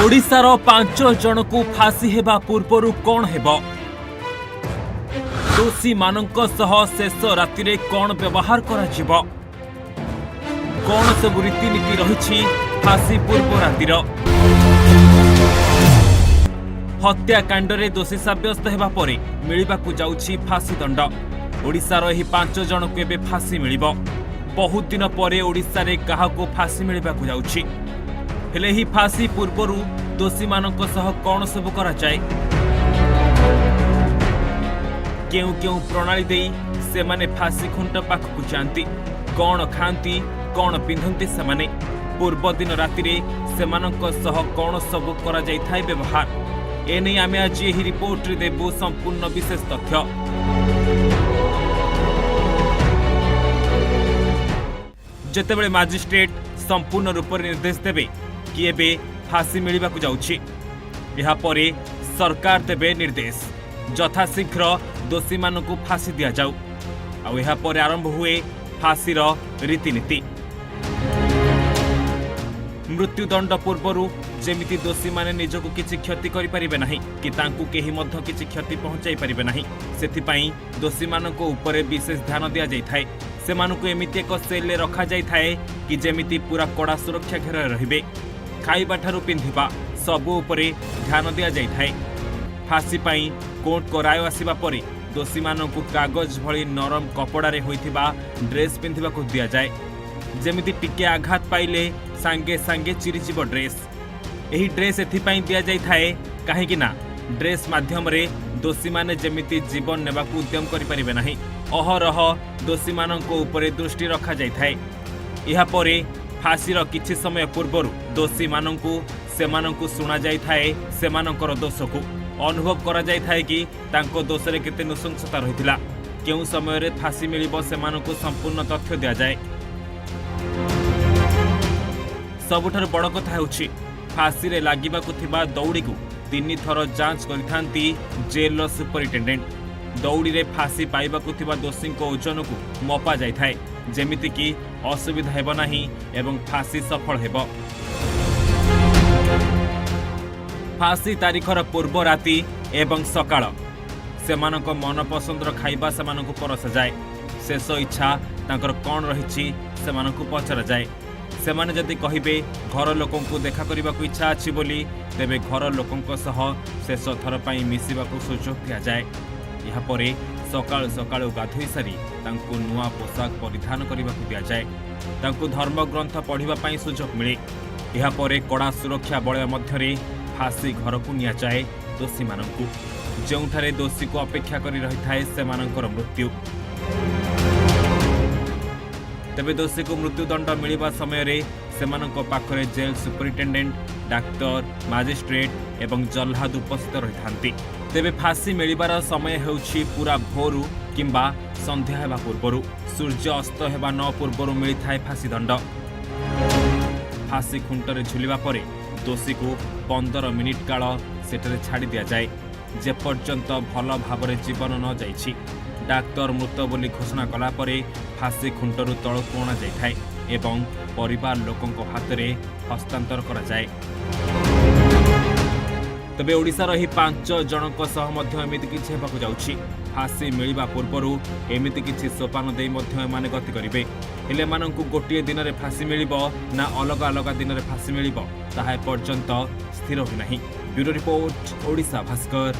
ଓଡ଼ିଶାର 5 ଜଣକୁ ଫାଶୀ ହେବା ପୂର୍ବରୁ କ'ଣ ହେବ? ଦୋଷୀମାନଙ୍କ ସହ ଶେଷ ରାତିରେ କ'ଣ ବ୍ୟବହାର କରାଯିବ? କ'ଣ ସବୁ ରୀତିନୀତି ରହିଛି ଫାଶୀ ପୂର୍ବ ରାତିର? ହତ୍ୟାକାଣ୍ଡରେ ଦୋଷୀ ସାବ୍ୟସ୍ତ ହେବା ପରେ ମିଳିବାକୁ ଯାଉଛି ଫାଶୀ ଦଣ୍ଡ। ଓଡ଼ିଶାର ଏହି 5 ଜଣଙ୍କୁ ଏବେ ଫାଶୀ ମିଳିବ। ବହୁତ ଦିନ ପରେ ଓଡ଼ିଶାରେ କାହାକୁ ଫାଶୀ ମିଳିବାକୁ ଯାଉଛି। ହେଲେ ଏହି ଫାଶୀ ପୂର୍ବରୁ ଦୋଷୀମାନଙ୍କ ସହ କ'ଣ ସବୁ କରାଯାଏ? କେଉଁ କେଉଁ ପ୍ରଣାଳୀ ଦେଇ ସେମାନେ ଫାଶୀ ଖୁଣ୍ଟ ପାଖକୁ ଯାଆନ୍ତି? କ'ଣ ଖାଆନ୍ତି, କ'ଣ ପିନ୍ଧନ୍ତି ସେମାନେ? ପୂର୍ବଦିନ ରାତିରେ ସେମାନଙ୍କ ସହ କ'ଣ ସବୁ କରାଯାଇଥାଏ ବ୍ୟବହାର? ଏନେଇ ଆମେ ଆଜି ଏହି ରିପୋର୍ଟରେ ଦେବୁ ସମ୍ପୂର୍ଣ୍ଣ ବିଶେଷ ତଥ୍ୟ। ଯେତେବେଳେ ମାଜିଷ୍ଟ୍ରେଟ୍ ସମ୍ପୂର୍ଣ୍ଣ ରୂପରେ ନିର୍ଦ୍ଦେଶ ଦେବେ କି ଏବେ ଫାଶୀ ମିଳିବାକୁ ଯାଉଛି, ଏହାପରେ ସରକାର ଦେବେ ନିର୍ଦ୍ଦେଶ, ଯଥାଶୀଘ୍ର ଦୋଷୀମାନଙ୍କୁ ଫାଶୀ ଦିଆଯାଉ। ଆଉ ଏହାପରେ ଆରମ୍ଭ ହୁଏ ଫାଶୀର ରୀତିନୀତି। ମୃତ୍ୟୁଦଣ୍ଡ ପୂର୍ବରୁ ଯେମିତି ଦୋଷୀମାନେ ନିଜକୁ କିଛି କ୍ଷତି କରିପାରିବେ ନାହିଁ କି ତାଙ୍କୁ କେହି ମଧ୍ୟ କିଛି କ୍ଷତି ପହଞ୍ଚାଇ ପାରିବେ ନାହିଁ, ସେଥିପାଇଁ ଦୋଷୀମାନଙ୍କ ଉପରେ ବିଶେଷ ଧ୍ୟାନ ଦିଆଯାଇଥାଏ। ସେମାନଙ୍କୁ ଏମିତି ଏକ ସେଲ୍ରେ ରଖାଯାଇଥାଏ କି ଯେମିତି ପୁରା କଡ଼ା ସୁରକ୍ଷା ଘେରରେ ରହିବେ। ଖାଇବାଠାରୁ ପିନ୍ଧିବା ସବୁ ଉପରେ ଧ୍ୟାନ ଦିଆଯାଇଥାଏ। ଫାଶୀ ପାଇଁ କୋର୍ଟଙ୍କ ରାୟ ଆସିବା ପରେ ଦୋଷୀମାନଙ୍କୁ କାଗଜ ଭଳି ନରମ କପଡ଼ାରେ ହୋଇଥିବା ଡ୍ରେସ୍ ପିନ୍ଧିବାକୁ ଦିଆଯାଏ, ଯେମିତି ଟିକେ ଆଘାତ ପାଇଲେ ସାଙ୍ଗେ ସାଙ୍ଗେ ଚିରିଯିବ ଡ୍ରେସ୍। ଏହି ଡ୍ରେସ୍ ଏଥିପାଇଁ ଦିଆଯାଇଥାଏ କାହିଁକି ନା ଡ୍ରେସ୍ ମାଧ୍ୟମରେ ଦୋଷୀମାନେ ଯେମିତି ଜୀବନ ନେବାକୁ ଉଦ୍ୟମ କରିପାରିବେ ନାହିଁ। ଅହରହ ଦୋଷୀମାନଙ୍କ ଉପରେ ଦୃଷ୍ଟି ରଖାଯାଇଥାଏ। ଏହାପରେ ଫାଶୀର କିଛି ସମୟ ପୂର୍ବରୁ ଦୋଷୀମାନଙ୍କୁ ସେମାନଙ୍କୁ ଶୁଣାଯାଇଥାଏ। ସେମାନଙ୍କର ଦୋଷକୁ ଅନୁଭବ କରାଯାଇଥାଏ କି ତାଙ୍କ ଦୋଷରେ କେତେ ନୃଶଂସତା ରହିଥିଲା। କେଉଁ ସମୟରେ ଫାଶୀ ମିଳିବ, ସେମାନଙ୍କୁ ସମ୍ପୂର୍ଣ୍ଣ ତଥ୍ୟ ଦିଆଯାଏ। ସବୁଠାରୁ ବଡ଼ କଥା ହେଉଛି, ଫାଶୀରେ ଲାଗିବାକୁ ଥିବା ଦଉଡ଼ିକୁ ତିନି ଥର ଯାଞ୍ଚ କରିଥାନ୍ତି ଜେଲ୍ର ସୁପରିଟେଣ୍ଡେଣ୍ଟ। ଦଉଡ଼ିରେ ଫାଶୀ ପାଇବାକୁ ଥିବା ଦୋଷୀଙ୍କ ଓଜନକୁ ମପା ଯାଇଥାଏ, ଯେମିତିକି ଅସୁବିଧା ହେବ ନାହିଁ ଏବଂ ଫାଶୀ ସଫଳ ହେବ। ଫାଶୀ ତାରିଖର ପୂର୍ବ ରାତି ଏବଂ ସକାଳ ସେମାନଙ୍କ ମନପସନ୍ଦର ଖାଇବା ସେମାନଙ୍କୁ ପରସାଯାଏ। ଶେଷ ଇଚ୍ଛା ତାଙ୍କର କ'ଣ ରହିଛି, ସେମାନଙ୍କୁ ପଚରାଯାଏ। ସେମାନେ ଯଦି କହିବେ ଘର ଲୋକଙ୍କୁ ଦେଖା କରିବାକୁ ଇଚ୍ଛା ଅଛି ବୋଲି, ତେବେ ଘର ଲୋକଙ୍କ ସହ ଶେଷ ଥର ପାଇଁ ମିଶିବାକୁ ସୁଯୋଗ ଦିଆଯାଏ। ଏହାପରେ ସକାଳୁ ସକାଳୁ ଗାଧୋଇ ସାରି ତାଙ୍କୁ ନୂଆ ପୋଷାକ ପରିଧାନ କରିବାକୁ ଦିଆଯାଏ। ତାଙ୍କୁ ଧର୍ମଗ୍ରନ୍ଥ ପଢ଼ିବା ପାଇଁ ସୁଯୋଗ ମିଳେ। ଏହାପରେ କଡ଼ା ସୁରକ୍ଷା ବଳୟ ମଧ୍ୟରେ ଫାଶୀ ଘରକୁ ନିଆଯାଏ ଦୋଷୀମାନଙ୍କୁ, ଯେଉଁଠାରେ ଦୋଷୀକୁ ଅପେକ୍ଷା କରି ରହିଥାଏ ସେମାନଙ୍କର ମୃତ୍ୟୁ। ତେବେ ଦୋଷୀକୁ ମୃତ୍ୟୁଦଣ୍ଡ ମିଳିବା ସମୟରେ ସେମାନଙ୍କ ପାଖରେ ଜେଲ୍ ସୁପରିଟେଣ୍ଡେଣ୍ଟ, ଡାକ୍ତର, ମାଜିଷ୍ଟ୍ରେଟ୍ ଏବଂ ଜହ୍ଲାଦ ଉପସ୍ଥିତ ରହିଥାନ୍ତି। ତେବେ ଫାଶୀ ମିଳିବାର ସମୟ ହେଉଛି ପୁରା ଭୋରୁ କିମ୍ବା ସନ୍ଧ୍ୟା ହେବା ପୂର୍ବରୁ। ସୂର୍ଯ୍ୟ ଅସ୍ତ ହେବା ନ ପୂର୍ବରୁ ମିଳିଥାଏ ଫାଶୀ ଦଣ୍ଡ। ଫାଶୀ ଖୁଣ୍ଟରେ ଝୁଲିବା ପରେ ଦୋଷୀକୁ 15 ମିନିଟ୍ କାଳ ସେଠାରେ ଛାଡ଼ି ଦିଆଯାଏ, ଯେପର୍ଯ୍ୟନ୍ତ ଭଲ ଭାବରେ ଜୀବନ ନ ଯାଇଛି। ଡାକ୍ତର ମୃତ ବୋଲି ଘୋଷଣା କଲା ପରେ ଫାଶୀ ଖୁଣ୍ଟରୁ ତଳକୁ ଅଣାଯାଇଥାଏ ଏବଂ ପରିବାର ଲୋକଙ୍କ ହାତରେ ହସ୍ତାନ୍ତର କରାଯାଏ। ତେବେ ଓଡ଼ିଶାର ଏହି 5 ଜଣଙ୍କ ସହ ମଧ୍ୟ ଏମିତି କିଛି ହେବାକୁ ଯାଉଛି। ଫାଶୀ ମିଳିବା ପୂର୍ବରୁ ଏମିତି କିଛି ସୋପାନ ଦେଇ ମଧ୍ୟ ଏମାନେ ଗତି କରିବେ। ହେଲେ ଏମାନଙ୍କୁ ଗୋଟିଏ ଦିନରେ ଫାଶୀ ମିଳିବ ନା ଅଲଗା ଅଲଗା ଦିନରେ ଫାଶୀ ମିଳିବ, ତାହା ଏପର୍ଯ୍ୟନ୍ତ ସ୍ଥିର ହୋଇନାହିଁ। Bureau report, Odisha Bhaskar.